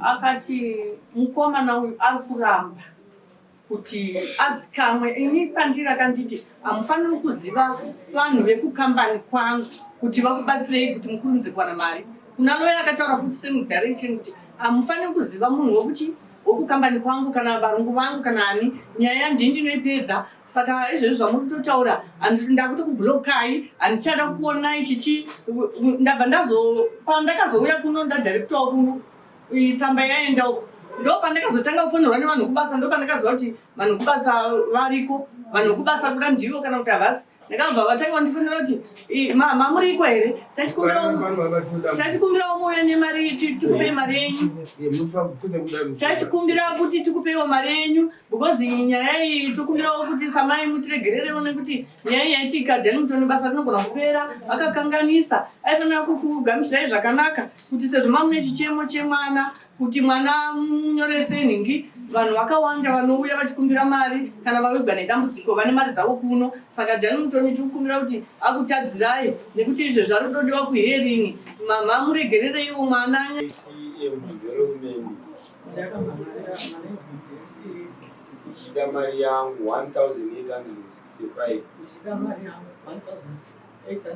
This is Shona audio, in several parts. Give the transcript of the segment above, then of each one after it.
Akati mukomana uyu ari kuramba kuti azikamwe. Ini pandiri akanditi hamufaniri kuziva vanhu vekukambani kwangu kuti vakubatsirei kuti mukurumidze kuwana mari. Kuna loya akataura futi same direction kuti hamufaniri kuziva munhu wekuti wekukambani kwangu kana varungu vangu kana ani, nyaya ndini ndinoipedza. Saka izvezvi zvamuri kutotaura ndakutokublokai, handichada kukuonai chichi. Ndabva ndazo pandakazouya kuno ndadirectawo kuno, tsamba yaenda uko, ndo pandakazotanga kufonerwa nevanhu kubasa. Ndo pandakaziva kuti vanhu kubasa variko, vanhu kubasa kuda ndivo kana kuti havasi. Ndakabva vatanga kundifonera kuti, "Mama, muriko here? Tachikumbirawo muuya nemari, tikupei mari yenyu. Tachikumbira kuti tikupeiwo mari yenyu because nyaya iyi tokumbirawo kuti samai mutiregererewo nekuti nyaya iyi yaitika Darlington basa rinogona kupera. Akakanganisa, aifanira kukugamuchirai zvakanaka kuti sezvo mamune chichemo chemwana kuti mwana munyorese nhingi. Vanhu vakawanda vanouya vachikumbira mari kana vawigwa nedambudziko, vane mari dzavo kuno. Saka Darlington tiri kukumbira kuti akutadzirai nekuti izvezvi ari kutodiwa kuhearing. Mama, muregerereiwo mwana." ACM Development ichida mari yangu 1865. Ichida mari yangu 1865.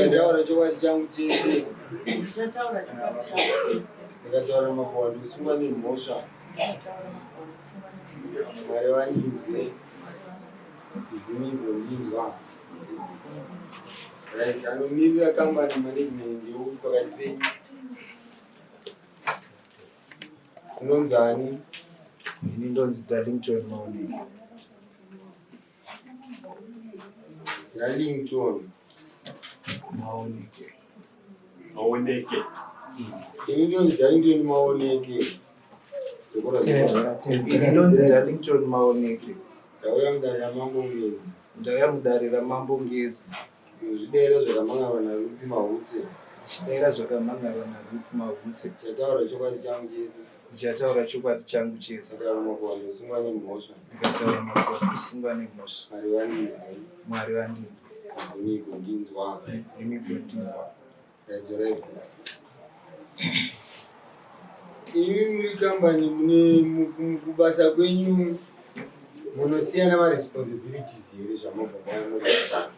Ndataura chokwadi changu chese. Ndichataura chokwadi changu chese. Ndikataura makuhwa ndosungwa nemhosva. Ndikataura makuhwa ndosungwa nemhosva. Mwari vandinzwe, midzimu igondinzwa. Right, anomirira company management ndeupi pakati penyu? Unonzani? Ini ndonzi Darlington Maoneke. Darlington Maoneke. Maoneke. Ini ndonzi Darlington Maoneke. Ini ndonzi Darlington Maoneke. Ndauya mudare raMambo Ngezi. Ndauya mudare raMambo Ngezi. Zvidaira zvakamhan'arwa naRuth Mahutse. Zvidaira zvakamhan'arwa naRuth Mahutse. Ndichataura chokwadi changu chese. Ndichataura chokwadi changu chese. Ndikataura makuhwa ndosungwa nemhosva. Ndikataura makuhwa ndosungwa nemhosva. Mwari vandinzwe. Mwari vandinzwe. Midzimu igondinzwa. Midzimu igondinzwa. Radzorai. Imi muri kambani, mune kubasa kwenyu munosiyana maresponsibilities here zvamabva kwaya muri vatano?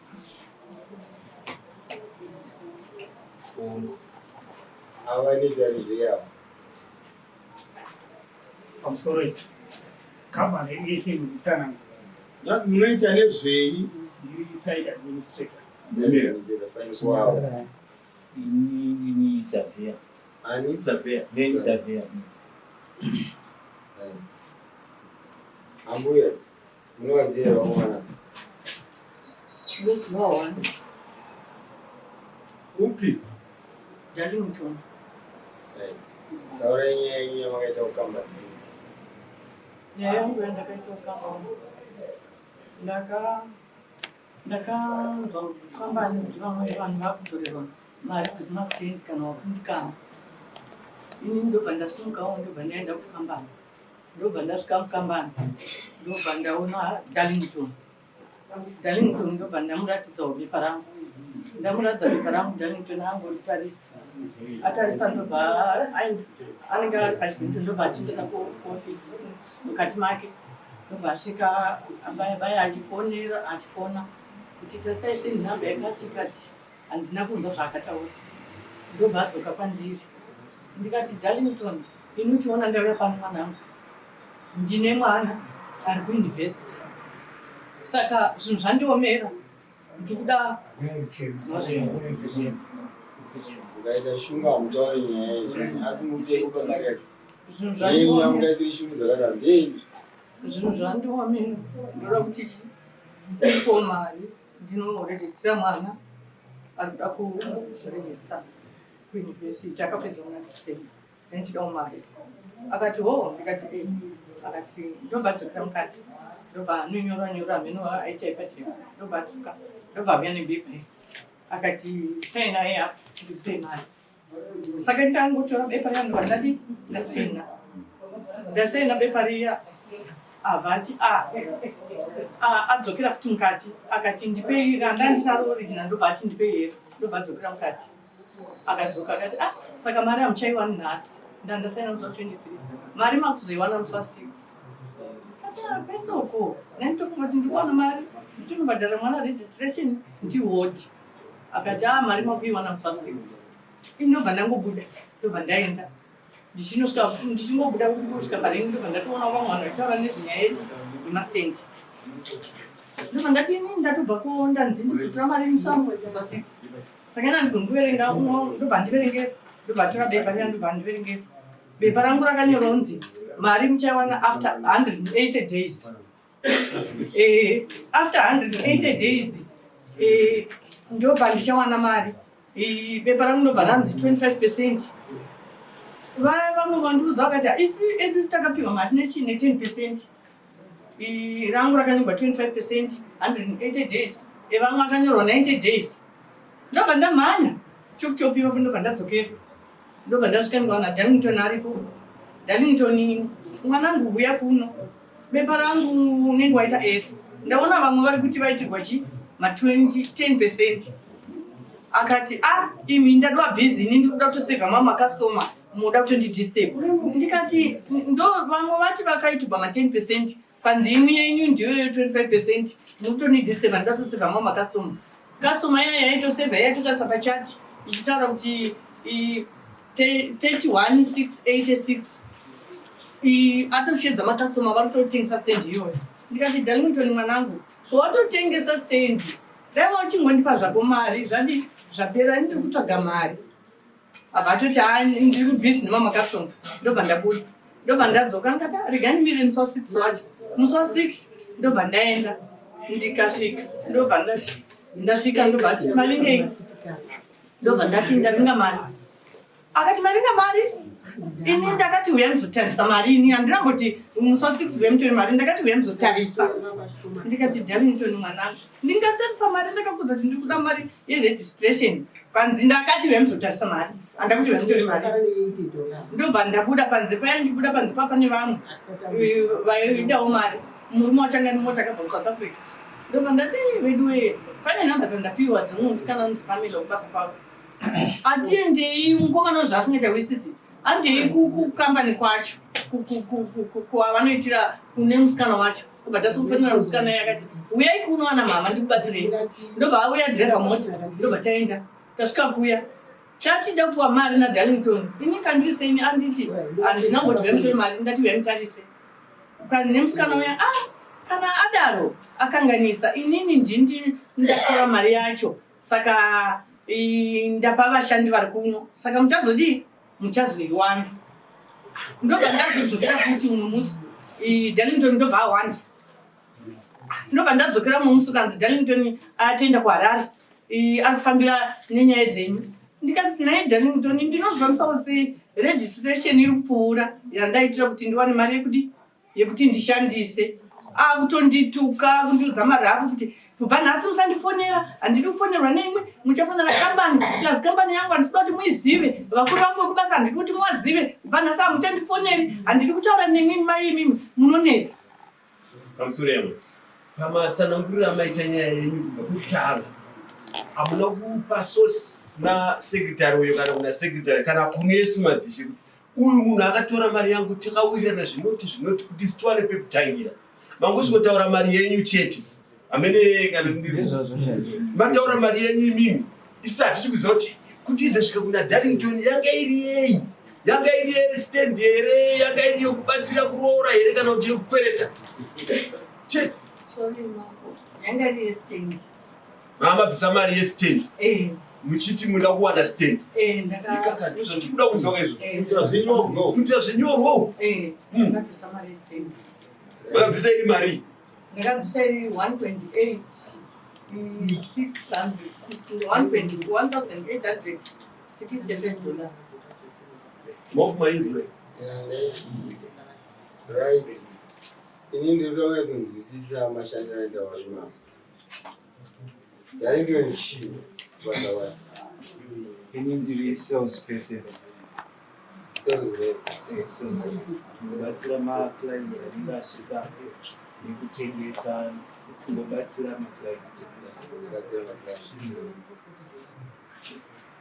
Hongu. Ava vanoita nezveyavo? Pamusoro ichi kambani yese inotsanangura. Munoita nezvei? Ndiri site administrator. Wow. Ini ndini surveyor. Ani? Surveyor. Land surveyor. Right. Ambuya, munovaziva here vakomana? Ndoziva one. Upi? Darlington. Right. Taurai nyaya yenyu yamakaita kukambani. Nyaya yangu yandakaita kukambani, ndakanzwa kukambani kuti vamwe vanhu vakudzorerwa mari dzekumastendi kana wakundikana. Ini ndobva ndasimukawo, ndobva ndaenda kukambani. Ndobva ndasvika mukambani, ndobva ndaona Darlington. Darlington ndobva ndamuratidzawo bepa rangu. Ndamuratidza bepa rangu, Darlington angoritarisa, atarisa, ndobva anenge ari pachibindu, ndobva achienda kuofisi mukati make, ndobva asvika baya baya achifonera, achifona kuti tasai send number yakati kati. Handina kunzwa zvaakataura. Ndobva adzoka kwandiri, ndikati, "Darlington, ini uchiona ndauya pano, mwanangu, ndine mwana ari kuyunivhesiti, saka zvinhu zvandiomera, ndikuda Mukaita shungu hamutauri nyaya izvi, asi muteko pamari yacho. Zvinhu Yenyu zvandiomera. Yamungaitiri shungu dzakadaro ndeyenyu. Zvinhu zvandiomera, ndoda kuti ndipo mari ndinorejistira mwana ari kuda kurejista kuyunivhesiti, akapedza muna December, ndichidawo mari." Akati, "Ho." Ndikati, "E." Akati, ndobva adzokera mukati, ndobva anonyora nyora, mheno aitaipa taipa, ndobva adzoka, ndobva auya nebepa iri. Akati, "Sainai apa ndikupe mari." Saka ndangotora bepa riya, ndobva ndati ndasaina. Ndasaina bepa riya. Abva ati a adzokera futi mukati akati ndipei randa ndinaro original ndobva ati ndipei here ndobva adzokera mukati akadzoka akati ah saka mari hamuchaiwani nhasi ndandasaina musi wa 23 mari makuzoiwana musi wa 6 ati ah, pese uko nanditofunga kuti ndikuwana mari ndichinobhadhara mwana registration ndihodi akati ah mari makuiwana musi wa 6 indobva ndangobuda ndobva ndaenda ndichinosvika ndichingobuda kusvika parengi ndobva ndatoona vamwe vanhu vachitaura nezvenyaya yechi yemasendi ndobva ndati ini ndatobva ko ndanzi ndizotora mari musango sa 6 saka ina ndigoni kuverenga ndobva ndiverenge ndobva tora bepa riya ndobva ndiverenge bepa rangu rakanyorwa kunzi mari muchaiwana after 180 days eh, after 180 days eh, ndobva ndichawana mari bepa rangu ndobva ranzi 25 percent vaya vamwe vandiudza vakati isu edu takapiwa mari nechii ne 10 percent rangu rakanyorwa 25 percent 180 days evamwe akanyorwa 90 days ndobva ndamhanya chokuchopi ipapo ndobva ndadzokera ndobva ndasvika ndikawana Darlington aripo Darlington mwanangu huya kuno bepa rangu unenge waita eri ndaona vamwe vari kuti vaitirwa chi ma 20 10 percent akati a ah, imi ndadwa busy ini ndiri kuda kutosevha mamwe makastoma muda kutondidisturb ndikati ndo vamwe vati vakaitirwa ma 10 percent panzi imwi yenyu ndiyo 25 percent mukutonidisturba ndida kutosevha mamwe makastoma kastoma iya yaitosevha yaitotarisa pachati ichitaura kuti 31686 atoshedza makastoma vari kutotengesa stand iyoyo ndikati Darlington mwanangu so watotengesa stand dai wachingondipa zvako mari zvadi zvapera ndiri kutsvaga mari abva atoti ha ndiri kubhizi nemamakastoma ndobva ndabuda ndobva ndadzoka ndikati ah, regai ndimire musi wa 6 wacho musi wa 6 ndobva ndaenda ndikasvika ndobva ndati ndasvika ndobva ati mavingei ndobva ndati ndavinga mari akati mavinga mari ini ndakati uya ndizotarisa mari ini handina kuti musi wa 6 uya mutore mari ndakati uya ndizotarisa ndikati Darlington mwanangu ndingatarisa mari ndakakudza kuti ndiri kuda mari yeregistration panzi ndakati uya ndizotarisa mari handakuti uya mutore mari ndobva ndabuda panze paya ndichibuda panze pa pane vamwe vaidawo mari murume wacho anga nemota akabva kuSouth Africa ndobva ndati veduwe pane nhamba dzandapiwa dzemumwe musikana anonzi Pamela kubasa kwavo atiendei mukomana zvaasingachawisisi andei kukambani kwacho kwavanoitira kune musikana wacho ndobva tasomufonera musikana iye akati uyai kuno ana mama ndikubatsirei ndobva auya dhirevha mota ndobva taenda tasvika kuya tatida kupiwa mari naDarlington ini kandiri seini anditi handina kumboti uyai mutore mari ndati uyai mutarise kana nemusikana uya ah kana adaro akanganisa inini ndindi ndatora mari yacho saka ndapa vashandi vari kuno saka muchazodii muchazoiwana ndobva ndazodzokera futi umwe musi Darlington ndobva awanda ndobva ndadzokera mumwe musi ukanzi Darlington atoenda kuHarare ari kufambira nenyaya dzenyu ndikati naye Darlington ndinozvifambisawo sei registration iri kupfuura yandaitira kuti ndiwane mari yekudi yekuti ndishandise akutondituka kundiudza marafu kuti kubva nhasi musandifonera handidi kufonerwa neimwe muchafonera kambani plus kambani yangu handisida kuti muizive vakuru vangu vekubasa handidi kuti muvazive kubva nhasi hamuchandifoneri handidi kutaura nemwi mai imimi munonetsa Pamusoro yamwe pamatsananguriro amaita nyaya yenyu kubva kutanga hamuna kupa source kuna secretary uyo kana kuna secretary kana kune madzishe kuti uyu munhu akatora mari yangu takawirirana zvinoti zvinoti kuti sitiwane pekutangira mangosvikotaura mari yenyu chete amene kana Ndizvozvo chaizvo. mataura mari yenyu imimi isati tikuziva kuti kuti izosvika kuna Darlington yanga iri yei yanga iri yestand here yanga iri yekubatsira kuroora here kana kuti yekukwereta chete sorry mambo yanga iri yestand mamabvisa mari yestand eh muchiti muda kuwana stand eh ndaka ikaka ndizvo ndikuda kunzwa izvo eh kuitira zvinyorwa eh ndakabvisa mari yestand makabvisa iri mari ndakabvisa iri 1.8 600 1865 dollars maofu mainzwe Right. Ini ndiri kuda kunyatsonzwisisa mashandiro anoita varume ava. Darlington chii basa wacho? Ini ndiri sales person. Sales rep. Sales rep. Tinobatsira maclients anenge asvika nekutengesa, kungobatsira maclients. Kubatsira maclients.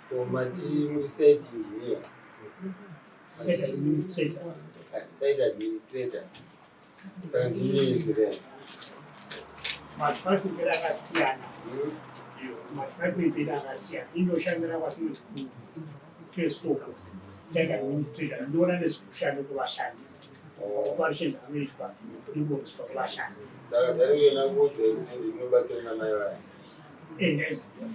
Ko mati muri site engineer? Site administrator. Site administrator. Saka ndini zire. Madepartment edu akasiyana. Madepartments edu akasiyana. Indoshandira kwatinoti phase 4 site administrator. Ndinoona nezvekushanda kwevashandi. Operation anoitwa nekuburitswa kwevashandi. Saka taringena kuudza kuti ndinobatsira namai vaya. Eh, ndaizviziva.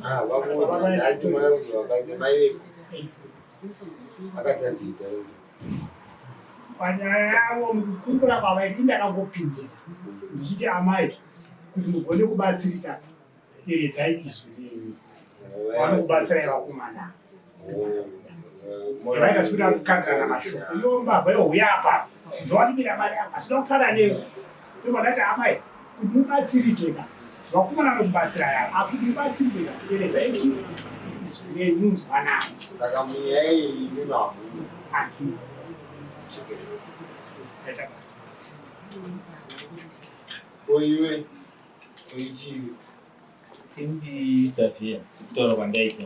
Ah, vakuudza nhasi mauya kuzovabatsira mai vepi. Akatadzita. Panyaya yavo mukukurukura kwavaiti indakangopindira ndichiti amai kuti mugone kubatsirika deredzai izwi renyu vanokubatsirai vakomana vaita sekuti akukandirana mashoko iyo mbavha youya apa ndowandibira mari apa sida kutaura newe ndobva ndati amai kuti mubatsirike ka vakomana vanokubatsirai ava asi kuti mubatsirike ka deredzai izwi renyu munzwanana. Saka munyaya iyi imimi hamuna. Handina. Aita basa. Ko iwe uri chii? Ini surveyor, sekutaura kwandaita.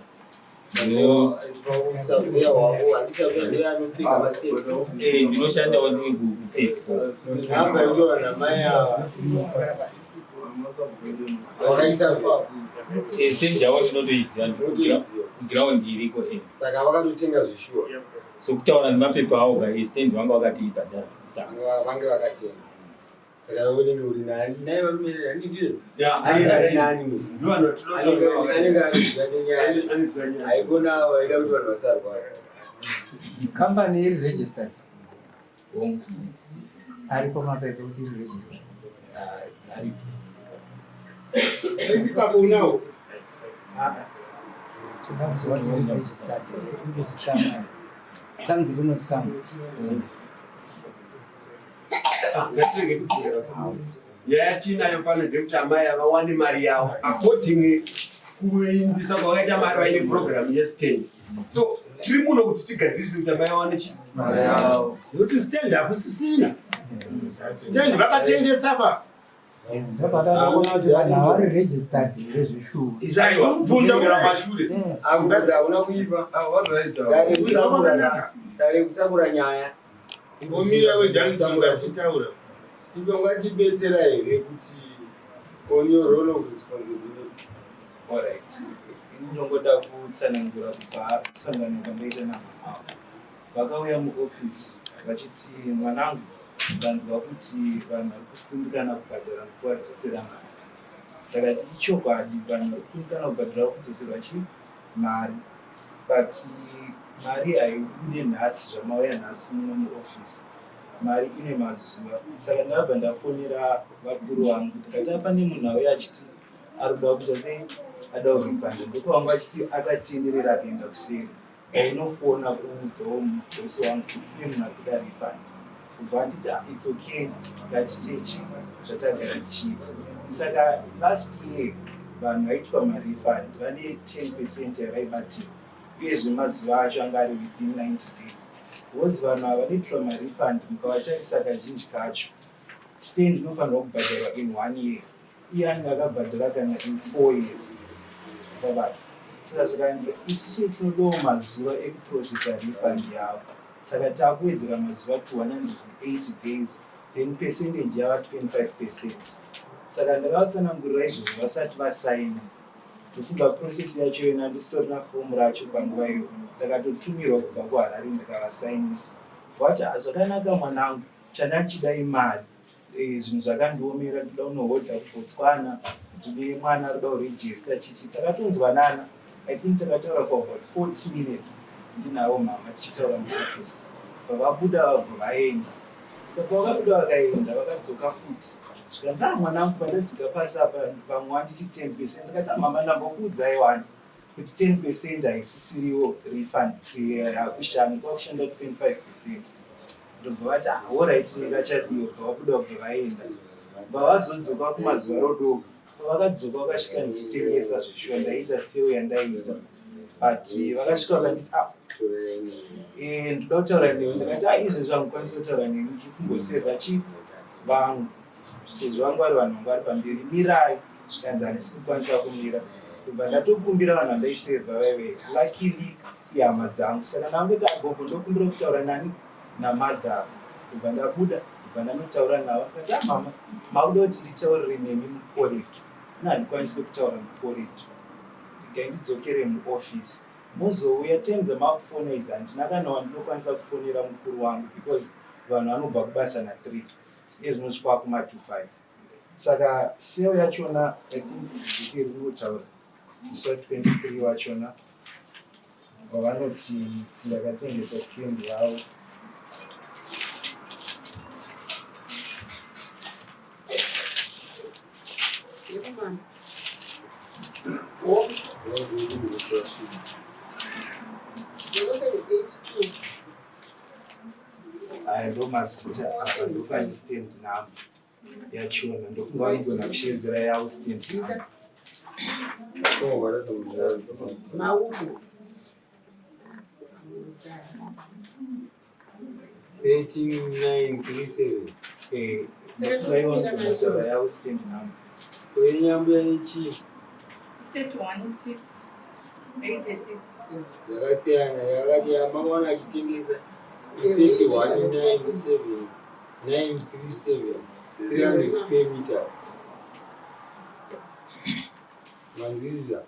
Surveyor wako, handi surveyor ndiye anopika mastendi. Eh, ndinoshandawo ndiri kuphase 4. Nhamba yekutora namai ava. Wakaisa Eh, stand yavo tinotoiziva. Tinotoiziva. Ground iriko eh. Saka vakatotenga zveshuwa. Sokutaura nemapepa avo ka eh, stand vanga vakatiibhadhara. Vange vakatenga. Saka iwe unenge uri nani? Nai varume nani ndiye? Yeah, Anenge ari nani muzi. Ndiwo anotoda- Anenge ariziva nenyaya. Anoziva nyaya. Haikona vaida kuti vanhu vasarwara. Company iri registered. Hongu. Aripo mapepa kuti iri registered. Ah, aripo. Ipapo unawo. Toda kuziva kuti iri registered here, iri kuzikanwa. Tanzi rinozikanwa. Ah, ngatirege kudzokera kuno. Nyaya yatinayo pano ndeyekuti amai havawane mari yavo according kuindisa kwakaita mari vaine program yestand. So tiri muno kuti tigadzirise kuti amai vawane chi Mari yavo. Nekuti stand hakusisina. Stand vakatengesa pa. Zvakadaro kuti vanhu havari registered here zveshuwa. Aiwa, kubvunda kura mashure. Akukadzi hauna kuipa. Dare kusakura nyaya. Kumbomira wedhamudzanga tichitaura. Simba ungatibetsera here kuti on your role of responsibility. Alright. Ini ndinongoda kutsanangura kubva kusangana kwandaita namama avo. Vakauya muofisi vachiti mwanangu ndanzwa kuti vanhu vari kukundikana kubhadhara kuvadzosera mari. Ndakati ichokwadi vanhu vari kukundikana kubhadhara kudzoserwa chi mari. But mari haibude nhasi zvamauya nhasi muno muofisi. Mari ine mazuva. Saka ndakabva ndafonera vakuru vangu ndikati pane munhu auya achiti ari kuda kuita sei ada kurifanda. Ndokwangu achiti akatenderera akaenda kuseri. Ndinofona kuudzawo mubosi wangu kuti kune munhu ari kuda refund. Kubva anditi "Ah, it's okay ngatitechi zvatagara tichiita. Saka last year vanhu vaitwa marefund vane 10 percent yavaibatirwa uyezve mazuva acho anga ari within 90 days. Because vanhu ava vanoitirwa marefund mukavatarisa kazhinji kacho stand inofanirwa kubhadharwa in 1 year iye anenge akabhadhara kana in 4 years. Babata. Saka zvikanzi isusu tinodawo mazuva ekuprocessa refund yavo. Saka takuwedzera mazuva to 180 days then percentage yava 25 percent. Saka ndakavatsanangurira izvozvo vasati vasaina. Ndofunga process yacho yona ndisitorina fomu racho panguva iyo. Ndakatotumirwa kubva kuHarare ndikavasainisa. Vati zvakanaka mwanangu chandachida imari. Zvinhu zvakandiomera ndoda kunohodha kuBotswana ndine mwana ari kuda kurejista chichi takatonzwanana. I think takataura for about 40 minutes ndinavo mama tichitaura muofisi. Vavabuda vabva vaenda. Saka pavakabuda vakaenda vakadzoka futi. Zvikanzi ah mwanangu pandadzika pasi apa vamwe vanditi 10 percent. Ndikati ah mama ndambokuudzai wani kuti 10 percent haisisiriwo refund yakushanda kwakushanda 25 percent. Ndobva vati ah alright ndingachadiwa bva vabuda vabva vaenda. Bva vazodzoka kumazuva rodoka. Pavakadzoka vakasvika ndichitengesa zveshuwa ndaiita sale yandaiita. But vakasvika vakanditi ah Eh, ndoda kutaura newe. Ndakati a izvezvi handikwanisi kutaura nemi, ndiri kumbosevha chi vangu sezvo vangu vari vanhu vangu vari pamberi, mirai. Zvikanzi handisi kukwanisa kumira. Ndobva ndatokumbira vanhu vandaisevha vaive, luckily ihama dzangu, saka ndangoti agogo ndokumbira kutaura nani namadhara. Ndobva ndabuda, ndobva ndanotaura navo. Ndikati a mama, makuda kuti nditaurire nemi mukorito? Ina handikwanisi kutaura mukorito, regai ndidzokere muofisi, mozouya time dzamakufona idzi. Handina kana wandinokwanisa kufonera mukuru wangu because vanhu vanobva kubasa na3, iye zvinosvika kuma 25. Saka sale yachona, I think bhuku iri kunotaura musi wa23 wachona wavanoti ndakatengesa stand yavo. Yekumana. 0782. Aya ndo mazita apa, ndopane stand number yachona. Ndofunga vanogona kushevedzera yavo stand number. Mauku. 13937. Eh, ndofunga ivo vanogona kutaura yavo stand number. Kwenyambo yaichii? 316 86. Dzakasiyana. Yakati yamakaona achitengesa 3197937, 300 square meter. Manzwisisa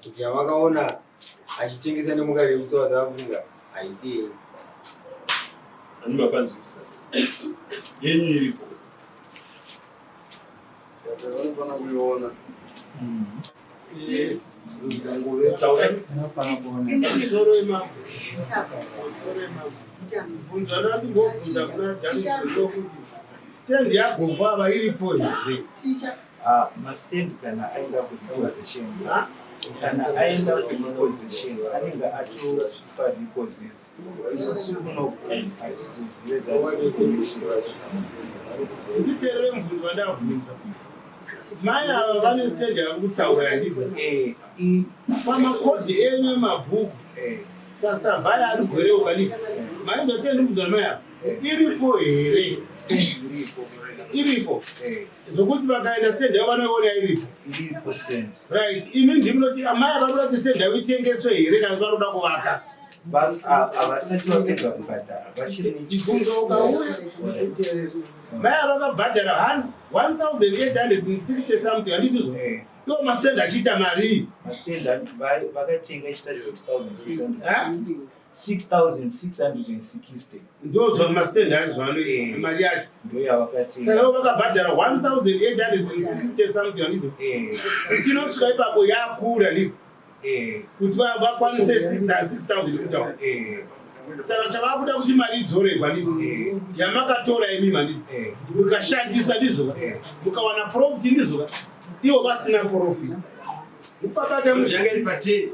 kuti yamakaona achitengesa nemukari yekuSouth Africa haisi yenyu? Ani mapanzwisisa, yenyu iripo. Vanofana kuiona. Taurai. Musoro wemambo, bvunza ndatimbobvunza kuna Daniel kuti stand yagogo ava iripo here? Ah, mastand kana aenda kurepossession, Ha? kana aenda kurepossession anenge atopa repossessed. Isusu kuno hatizozive that information. Nditeerere mubvunzo wandabvunza. Mai ava vane stand yavari kutaura yandizvo Eh, pamakodhi enyu emabhuku sasurveyor ari gwereuka ndizvo maindotendi kubvunza mai ava, iripo here? Stand iripo. Iripo? Eh. Zvokuti vakaenda stand yavo vanoiona iripo? Iripo stand. Right, imi ndimunoti amai ava kuda kuti stand yavo itengeswe here kana kuti vanoda kuvaka? Havasati vapedza kubhadhara, vachiri Mubvunzo ukauya, mai ava vakabhadhara 1860 something, handizvizvo? Eh. Iwo mastand achiita marii? Mastand vakatenga ichita 6600. Ha? 6660. Ndodzva mastand acho zvano mari yacho. Ndo yavakatenga. Saka ivo vakabhadhara 1860 something, handizvo? Eh. Tinosvika ipapo yakura, ndizvo? Eh. Kuti vakwanise 6000 kutaura. Eh. Saka chavakuda kuti mari idzoregwa, ndizvo? Eh. Yamakatora imi, mandizvo? Eh. Mukashandisa, ndizvo? Eh. Mukawana profit, ndizvo? Ivo vasina profit. Mupabata. Yanga iri pa10,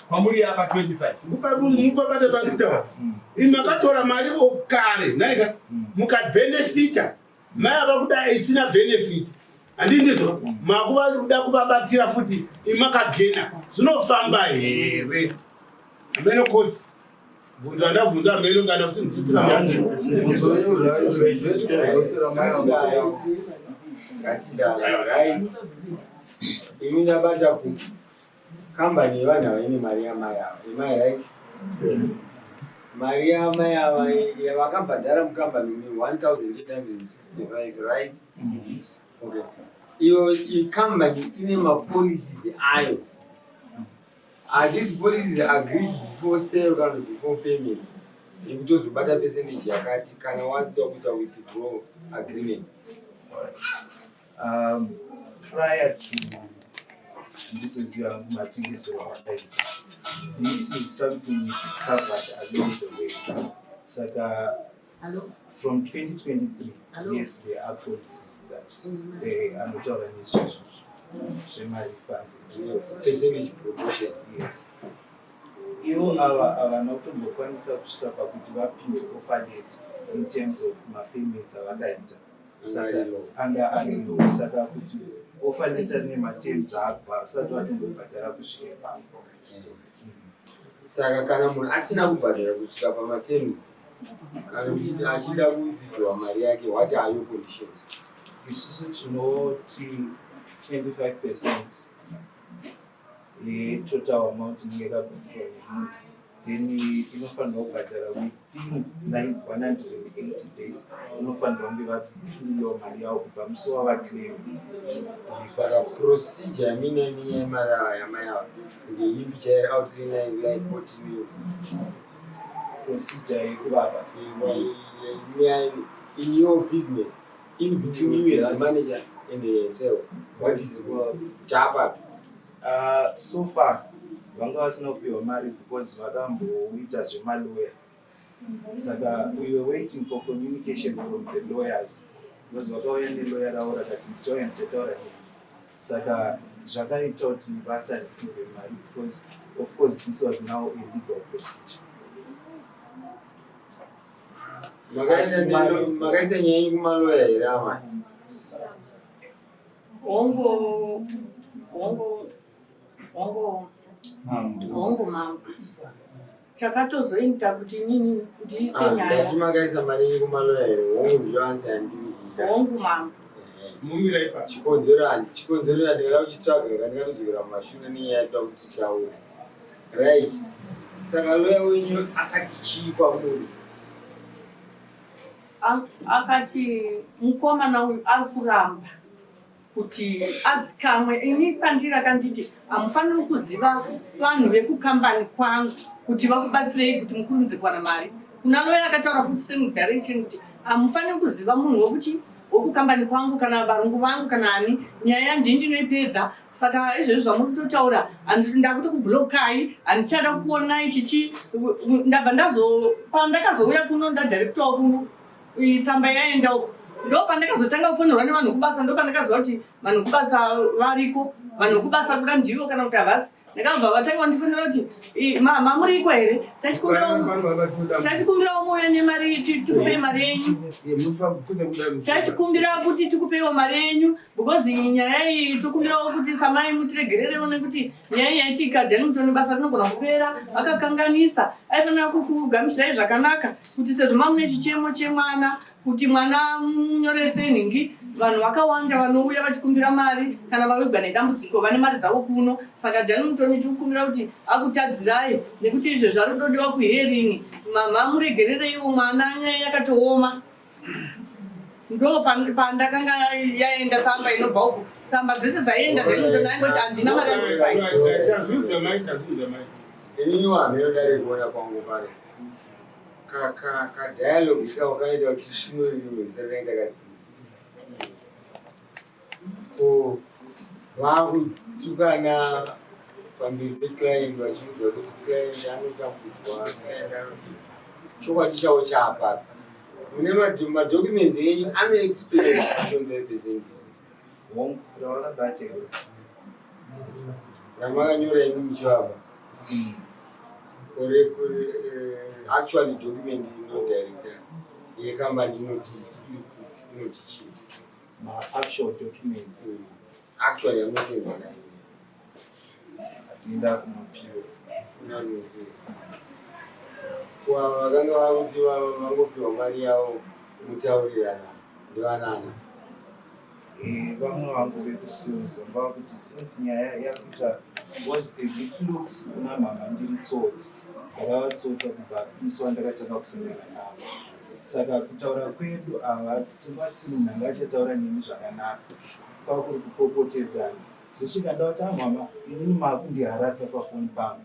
kwamuri yapa 25. Mupabata pakutaura. Imi makatora mari kare naika mukabhenefita, mai ava kuda isina benefit, handii ndizvo? Makuva kuvabatira futi imakagena, zvinofamba here? Hameno koti bvunzo andabvunza, hameno kana kuti nzisira. Ngatidaro, right, imi ndabata kuti kambani yevanhu ava ine mari yamai ava. Am I right? Mari yamai ava yavakabhadhara mukambani ne 1865, right? Okay, iyo ikambani ine mapolicies ayo. Are these policies agreed before sale kana before payment, yekutozobata percentage yakati kana wakuda kuita withdraw agreement? Prior to ndizoziva matengesero awakaita, this is something we discovered along the way. Saka from 2023, yes, there are policies that anotaura nezvizvo zvemarefund. Percentage proportion. Yes. Ivo ava havana kutombokwanisa kusvika pakuti vapiwe offer letter in terms of mapayments avakaita. Saka anga ari low, saka kuti offer letter rine materms ako, havasati vatombobhadhara kusvika ipapo. Saka kana munhu asina kubhadhara kusvika pamaterms, kana muchiti achida kuwithdrawa mari yake, what are your conditions? Isusu tinoti 25% yetotal amount inenge yakabhadharwa nemunhu, then inofanirwa kubhadhara within 180 days. Unofanirwa kunge vapiwa mari yavo kubva musi wavaclaim. Saka procedure yamina nenyaya yemari ava yamai ava ndeipi chairi outline like kotini? Procedure yekuvapa? In your business, in between you as the manager and the seller, what is chapa? So far vanga vasina kupiwa mari because vakamboita zvemalawyer, saka we were waiting for communication from the lawyers, because vakauya nelawyer ravo rakati ndichauya ndichataura nemi. Saka zvakaita kuti vasareceive mari because of course this was now a legal procedure. Makaisa nyaya yenyu kumaloya here, amai? Hongu, hongu, hongu, hongu mambo. Chakatozoita kuti inini ndiise Ah, nyaya. Ndati makaisa mari yenyu kumaloya here? Hongu ndiyo answer yandiri kuda. Hongu mambo. Mumira ipapo. Chikonzero handi chikonzero yandingada kuchitsvaga kandingatodzokera mumashure nenyaya yatoda kuti titaure, right? Saka loya wenyu akati chii kwamuri? Akati mukomana uyu ari kuramba kuti azikamwe. Ini pandiri akanditi hamufaniri kuziva vanhu vekukambani kwangu kuti vakubatsirei kuti mukurumidze kuwana mari. Kuna loya akataura futi same direction kuti hamufaniri kuziva munhu wekuti wekukambani kwangu kana varungu vangu kana ani, nyaya ndini ndinoipedza. Saka izvezvi zvamuri kutotaura, ndakutokublokai, handichada kuonai chichi. Ndabva ndazo pandakazouya kuno, ndadirectwa kuno, iyi tsamba yaenda uko, ndo pandakazotanga kufonerwa nevanhu kubasa. Ndo pandakaziva kuti vanhu kubasa variko, vanhu kubasa kuda ndivo kana kuti havasi. Ndakabva vatanga kundifonera kuti, "Mama, muriko here? Tachikumbirawo muuye nemari, tikupei mari yenyu. Tachikumbira kuti tikupeiwo mari yenyu because iyi nyaya iyi tokumbirawo kuti samai mutiregererewo nekuti nyaya yaitika Dhani Mutoni basa rinogona kupera. Akakanganisa, aifanira kukugamuchirai zvakanaka kuti sezvo mamune chichemo chemwana kuti mwana munyorese nhingi. Vanhu vakawanda vanouya vachikumbira mari kana vawigwa nedambudziko, vane mari dzavo kuno. Saka Dhani Mutoni tiri kukumbira kuti akutadzirai nekuti izvezvi ari kutodiwa kuhearing. Mama, muregerereiwo mwana, nyaya yakatooma." Ndo pandakanga yaenda tsamba inobva uku, tsamba dzese dzaienda, Dhani Mutoni aingoti handina mari yakupai. Tazvinzwa mai, tazvinzwa mai. Inini wamheno dare kuona kwangu pare kadialogue ikako kanoita kuti tisvinure rimwe zita rinenge takadzidza ko vakutukana pamberi peclient vachiudza kuti client anotambudzwa, client anoti chokwadi chavo chaapapi. Mune madocuments enyu anoexplain 25%? Hongu, ravakabatira. Ramakanyora imi muchivapa kore kore, actually document inodirector yekambani inoti chii? Maactual documents? Actually yamunosenza nayo. Atienda kumapiwa. Kuava vakanga vakuti vangopiwa mari yavo mutaurirana ndivanana? Vamwe vangu vekusales vanga vakuti since nyaya yakuita, because as it looks kuna mama ndiri tsotsi, ndakavatsotsa kubva musi wandakatanga kusangana navo. Saka kutaura kwedu ava tingasi munhu anga achataura nemi zvakanaka, kwakuri kupopotedzana. Zosvika ndavati, "Amama, inini maakundiharasa pafoni pangu,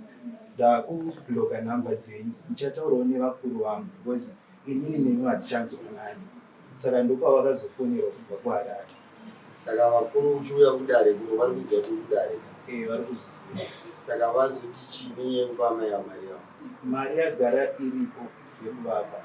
ndakubloka nhamba dzenyu, ndichataurawo nevakuru vangu because inini nemi hatichanzwanani." Saka ndopavakazofonerwa kubva kuHarare. Saka vakuru uchiuya kudare kuno vari kuziva kuti kudare? Vari kuzviziva. Saka vazoti chii nenyaya yekupa amai vamari yavo? Mari yagara iripo yekuvapa.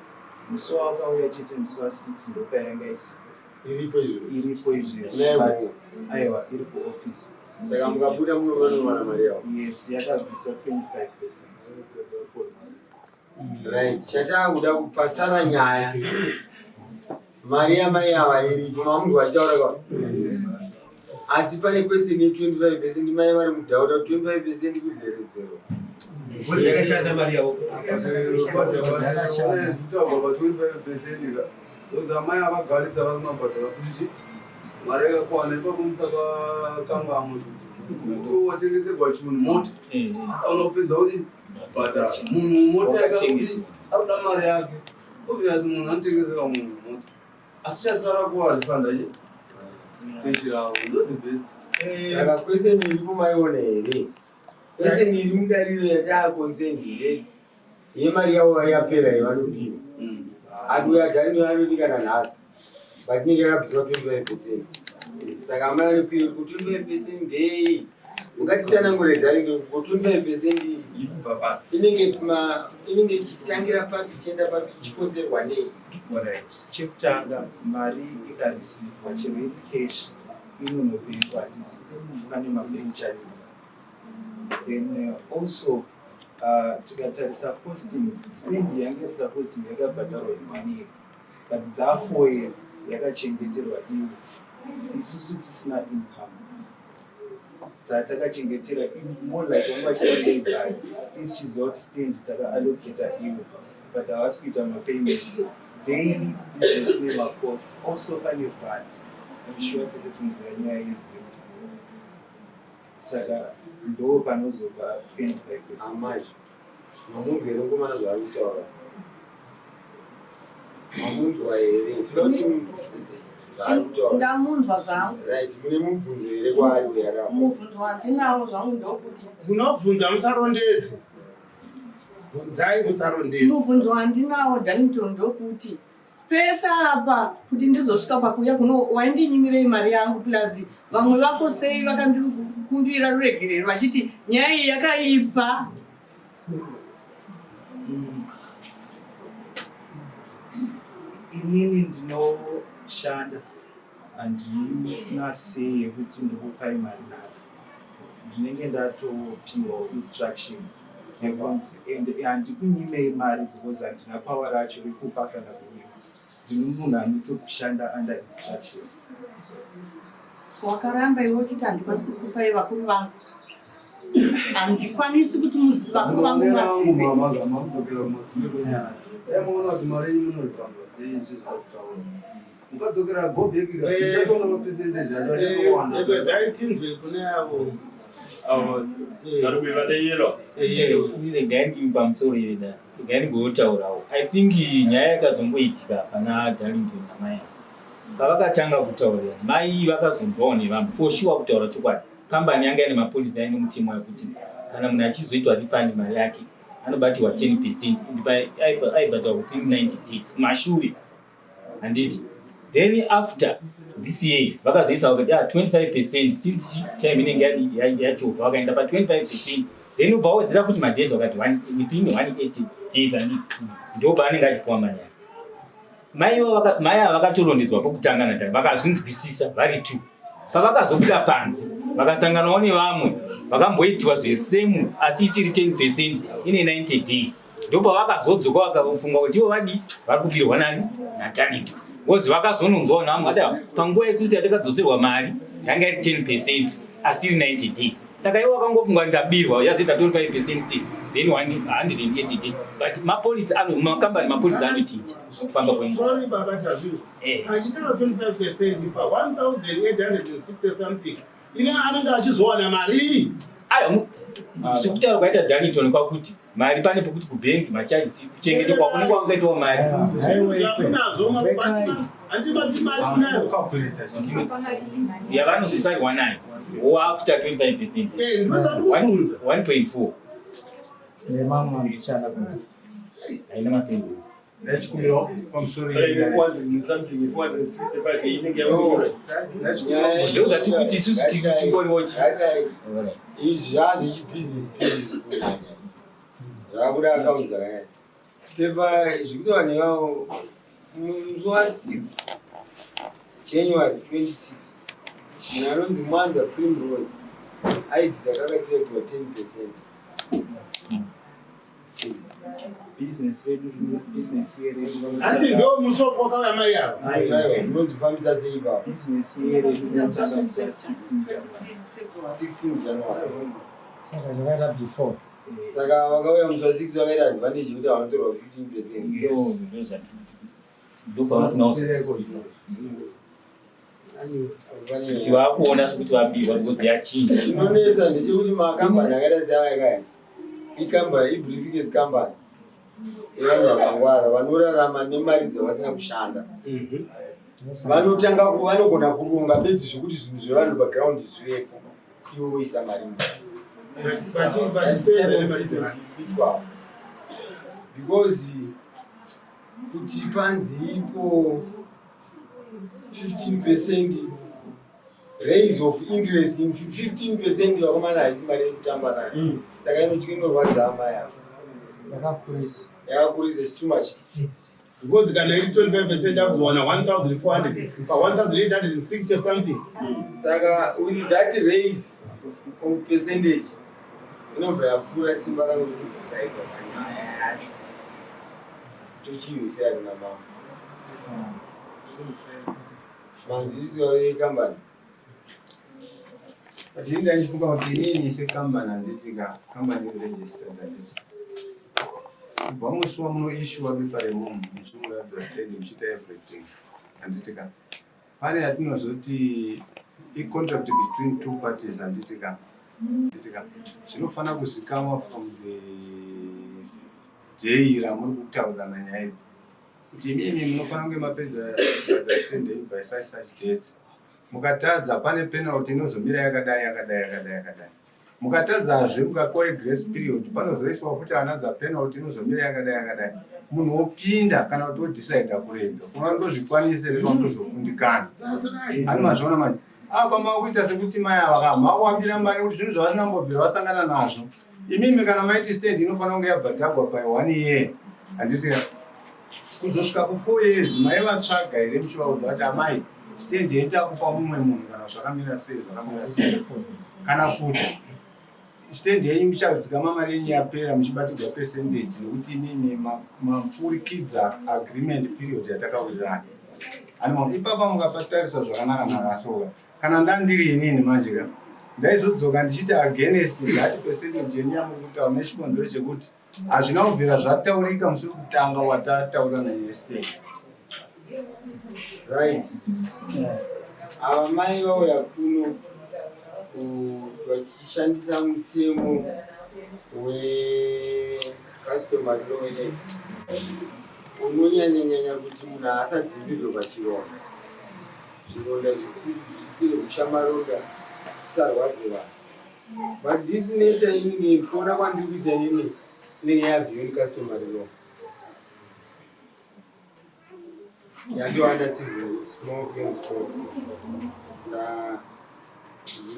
Musi wawakauya chete, musi wa6, ndopayanga isipo. Iripo izvo? Iripo izvezvi. Nayo? But aiwa, iri kuofisi. Saka mukabuda muno vanowana mari yavo? Yes, yakabvisa 25%. Right, chataakuda kupasara nyaya, mari yamai ava iripo, mamunhu vachitaura kwa Asi pane question ye 25 percent, mai vari mudhauta 25 percent kuzeredzerwa. Because yakashanda mari yavo. Kutaurwa pa 25 percent ka, because amai avagarisa vasina kubhadhara futi mari yakakwana ipapo, musapakangamwe kuti watengeserwa chinhu, mota, asi unopedza kuti bhadhara munhu mota yakaudi arikuda mari yake. Obviously munhu anotengesera munhu mota, asi chasara kuva refunda cash ravo, ndo the best. Saka question iripo maiona here? Question iri mudariro yataaconcerned here yemari yavo yapera yavanopiwa, ati uya anodi kana nhasi, but inenge yakabviswa 25 percent. Saka amai vanopira ku 25 percent ndei? Ungatitsanangure, darling, ku 25 percent Ikubva papi? Inenge ichitangira papi, ichienda papi, ichikonzerwa nei? Alright, chekutanga, mari ikarisivwa chero iri cash, inonobhengwa, handiti? Pane mabank charges. Then also tikatarisa costing, stand yange iri supposed kunge yakabhadharwa in one year, but dzaa 4 years yakachengeterwa iwo, isusu tisina income. Takachengetera more like vanga vachida layby, tichiziva kuti stand takaallocata iwo, but havasi kuita mapayments daily business nemacost. Also pane VAT. I'm sure tese tinoziva nyaya yeZIMRA, saka ndo panozobva 25. Amai, mamunzwa here mukomana zvaari kutaura? Mamunzwa here? Tinoda kuti munzwisise zvaari kutaura. Ndamunzwa zvangu. Right, mune mubvunzo here kwaari uyarapo? Mubvunzo wandinawo zvangu ndokuti Munobvunza, musarondedze. Bvunzai, musarondedze. Mubvunzo wandinawo, Darlington, ndokuti pese apa kuti ndizosvika pakuuya kuno, waindinyimirei mari yangu? Plus vamwe vako sei vakandikumbira ruregerero vachiti nyaya iyi yakaipa? Inini ndinoshanda, handina sei yekuti ndikupai mari nhasi. Ndinenge ndatopiwawo instruction yekunzi, and handikunyimei mari because handina power racho rekupa kana kunyima. Ndini munhu anotokushanda under instruction. Wakaramba iwe uchiti handikwanisi kukupai vakuru vangu, handikwanisi kuti vakuru vangu Maonero angu, mazive. Mama, zvamakudzokera kumashure kwenyaya, dai maona kuti mari yenyu munorifamba sei. Izvi zvakutaura mukadzokera, go back, ichatonga mapercentage acho achakawanda. Rekwedzai tinzwe kune avo. Regai ndimi pamusoro iri da, regai ndimbotaurawo. I think nyaya yakazongoitika pana Darlington namai ava, pavakatanga kutaurira mai, vakazonzwawo nevanhu. For sure, kutaura chokwadi, kambani yanga ine mapolicy aine mutemo yekuti kana munhu achizoitwa refund mari yake, anobatirwa 10 percent, aibhadharwa within 90 days mashure, handiti? Then after this year vakazoisa vakati, ah, 25 percent, since time inenge yachovha, vakaenda pa25 percent. Then ubva wawedzera futi madays, vakati within 180 days, handiti? Ndo paanenge achipuwa mari yake. Mai ava vakatorondedzwa pokutanga natanga, vakazvinzwisisa vari two. Pavakazobuda panze, vakasanganawo nevamwe vakamboitiwa zvesame, asi isiri 10 percent, ine 90 days. Ndo pavakazodzoka, vakafunga kuti ivo vadi vari kubirwa nani? NaTanito. Because vakazononzwawo navamwe vati, panguva isusu yatakadzoserwa mari yanga iri 10 percent, asi iri 90 days. Saka ivo vakangofunga kuti tabirwa, yazoita 25 percent c then 180 days. But mapolicy ano, makambani mapolicy anochinja kufamba kwenguva. Sorry, baba Tazvizvo. Achitaura 25 percent pa 1860 something, ine anenge achizowana mari? Ayo, sekutaura kwaita Darlington, kwakuti mari pane pokuti kubhengi macharges, kuchengetwa kunenge kwangaitawo mari. Zvamunazvo, handibati mari munayo. Yavanozosarwa nayo wo after 25 percent. Ndozvandikubvunza. 1.4. Nemamwe ndichada kuti Haina masenzi. Ndachikumbirawo pamusoro. Ndo zvatikuti isusu tingoriwo chi Izvi zvazvechibhizinesi business kunyanya zvakuda akaunti dzakanyanya. Pepa zvikuti vanhu ivavo, musi wa6 January 26, munhu anonzi Mwanza Primrose aiti dzakakatisaitiwa 10 percent. Business redu, business yeredu. Hanti ndo musi wakauya mai ava? Aiwa, munozvifambisa sei ipapo? Business yeredu rinotanga musi wa 16 January. 16 January. Saka zvakaita before. Saka vakauya musi wa 6 vakaita advantage yekuti vanotorwa 15%. Yes. Ndopavasina kuzwisisa kuti vakuona sekuti vabirwa because yachinja. Chinonetsa ndechekuti makambani akaita seaya kaya ikambani, ibriefcase company yevanhu vakangwara vanorarama nemari dzavasina kushanda. Vanotanga vanogona kuronga bedzi zvekuti zvinhu zvevanhu paground zvivepo, ivo voisa mari Vachisenza nemari dzevanhu. muitwa, because kuti panzi ipo 15% raise of interest in 15%, vakomana, haisi mari yekutamba nayo. Saka inoti inorwadza amai avo. Yakakurisa. Yakakurisa, is too much. Because kana iri 25% akuzowana 1400 pa 1860 something. Saka with that raise of percentage inobva yapfuura simba rangu rekudecide panyaya yacho. Tochirefer kuna mama manzwisiso yekambani. But ini ndachifunga kuti inini sekambani, handitika kambani iregistered, handiti? Kubva musi wamunoissuwa bepa remunhu muchimuratidza stand, muchiita everything, handitika? Pane yatinozoti icontract between two parties, handitika? Handitika zvinofanira kuzikanwa from the day ramuri kutaurirana nyaya idzi kuti imimi munofanira kunge mapedza stand yenyu by such such dates. Mukatadza, pane penalty inozomira yakadai, yakadai, yakadai, yakadai. Mukatadzazve, mukapiwa grace period, panozoiswa futi another penalty inozomira yakadai, yakadai. Munhu wopinda kana kuti wodecida kurega kuna ndozvikwanise here pandozokundikana? Ani mazviona manje apa makuita sekuti mai ava makuambira mari kuti zvinhu zvavasina kumbobvira vasangana nazvo. Imimi kana maiti stand inofanira kunge yabhadhagwa by one year, handiti? Kuzosvika ku4 years maivatsvaga here muchivaudza kuti, "Amai, stand yenyu takupa mumwe munhu," kana zvakamira sei, zvakamira sei? Kana kuti stand yenyu muchadzikama mari yenyu yapera muchibatirwa percentage nekuti imimi mapfurikidza agreement period yatakawirirana? Anima ipapa mukapatarisa zvakanaka nakasoka. Kana ndandiri inini manje ka, ndaizodzoka ndichiti against that percentage yenyu yamuri kutaura, nechikonzero chekuti hazvina kubvira zvataurika musi wekutanga watataurirana nestand. Right, ava mai vauya kuno vachishandisa mutemo wecustomary law act unonyanyanyanya kuti munhu haasadzimbirwe pachironda, zvironda zvikwire kushamaronda zvisarwadze vanhu. But this nature inenge, kuona kwandiri kuita inini, inenge yabeyond customary law, yatowanda civil small claims court.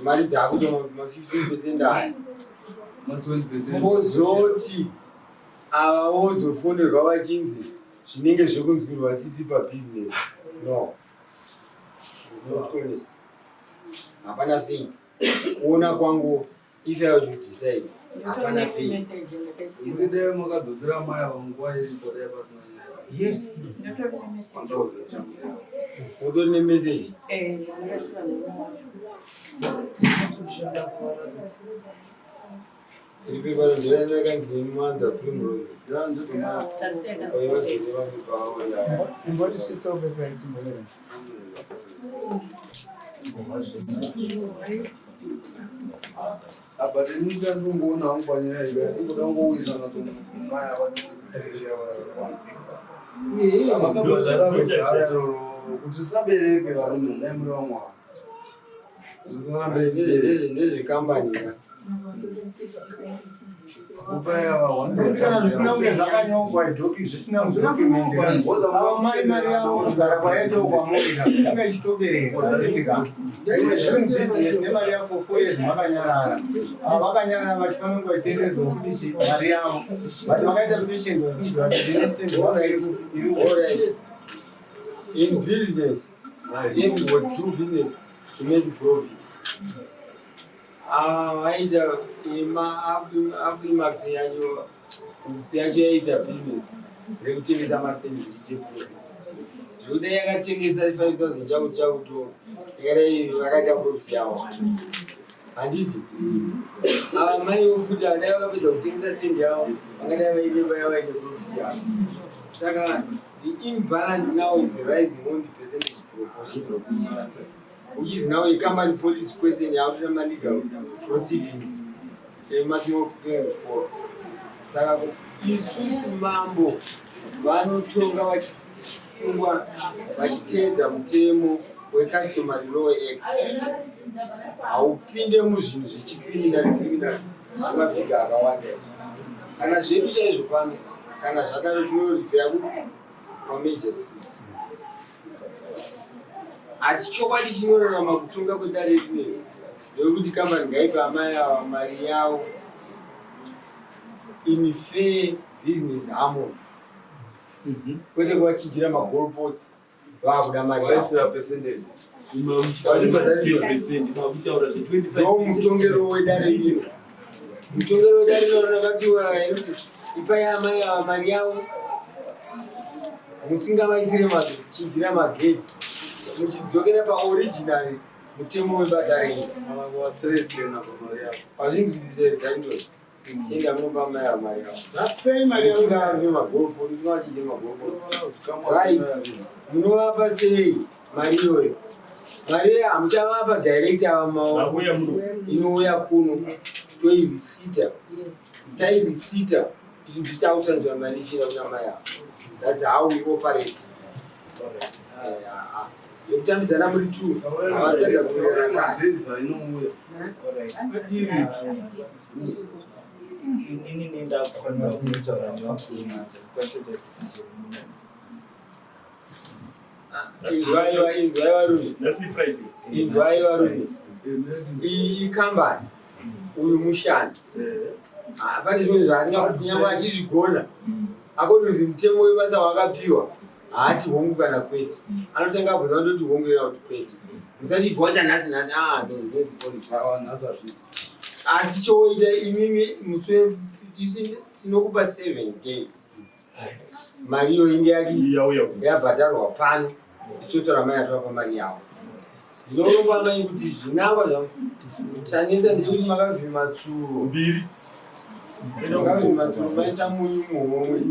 Mari dzakuita ma15% aya, kozoti ava vozofonerwa vachinzi zvinenge zvekunzwirwa tsitsi pabusiness. No, it's not honest, hapana thing. Kuona kwangu, if I were to decide, hapana faith. Kuti dai makadzosera mai ava nguva iripo, dai pasina nyaya. Yes, utori nemeseji. Ndakasiwa nemwana. Kushanda kuvaratidza. Iri pepa rakanzi Mwanza Primrose. Oivadzore. Imbotisitsawo pepa yetimboverenga. But ini chandingoona hangu panyaya iyi, ingoda kungowisana mai ava vakabhadhara kudhara iroro kuti tisabereke varume dai muri vamwe vanhu. Zvisarambe zvichibereka. Ndezvekambani. Kana zvisina kunge zvakanyorwa zvisina mudocument, ava mai mari yavo kugara kwayaitawo kwamuri yanga ichitobereka business nemari yavo for 4 years makanyarara. Ava vakanyarara vachifanira kunge vachitenderedzwa futi mari yavo, but vakaita patient vachienda iri. Alright. In business, everybody do business to make profit. Ah, vaita Afrimax yacho. Kupsi yacho yaiita business rekutengesa mastand kuti iite profit. Zvekuti yakatengesa 5000 chakuti chakuto yakadai vakaita profit yavo. Handiti? Ava mai futi adai vakapedza kutengesa stand yavo vangadai vaine imba yavo vaine profit yavo. Saka the imbalance now is rising on the percentage proportion, which is now a company policy question yakutoita malegal proceedings emasmall claims courts. Saka isusu mambo vanotonga vachisungwa vachiteedza mutemo wecustomary law act. Haupinde muzvinhu zvechicriminal criminal nemafiga akawanda. Kana zvedu chaizvo pano, kana zvadaro tinorifeya kwamajor street. Asi chokwadi chinorarama kutonga kwedare rineri ndekuti kambani ngaipe amai ava mari yavo in fair business harmony, kwete kuvachinjira magoalposts vakuda mari yavo. Waisira percentage. Ndo mutongero wedare rino. Mutongero wedare rino rakatiwa inoti ipai amai ava mari yavo musingavaisire machinjira magedhi, muchidzokera paoriginal mutemo webasa renyu. Pazvinzwisise taindori enda munopa amai ava mari yavo. Vapei mari yavo. Musingavape magoalposts, musingavachinjire magoalposts. Right, munovapa sei mari iyoyo? Mari iyoyo hamuchavapa direct ava maoko, inouya kuno toirisita. Tairisita isu tichakutanzwa mari ichienda kuna mai ava. That's how we operate. Zvekutambidzana muri two havatadza kuwirirana kare. Madays ainouya. Inini nendakufanira kunotaura nevakuru ndikwanise kuita decision. Inzwai, inzwai varume, inzwai varume. Iyi ikambani, uyu mushandi. Ah, pane zvimwe zvaasingakuti nyangwe achizvigona according to mutemo webasa wakapiwa, haati hongu kana kwete. Anotanga abvunza kutoti hongu era kuti kwete. Musati ibva wacha nhasi nhasi. Ah, no, it's not the policy. Awa nhasi hazviiti. Asi choita imimi musi tinokupa 7 days, mari iyo inge yadii, yabhadharwa pano, tisotora mai atovapa mari yavo. Ndinorongwa mai kuti zvinangwa zva chanetsa ndechekuti makavhima tsuro mbiri. Makavhima tsuro maisa munyu muhomwe.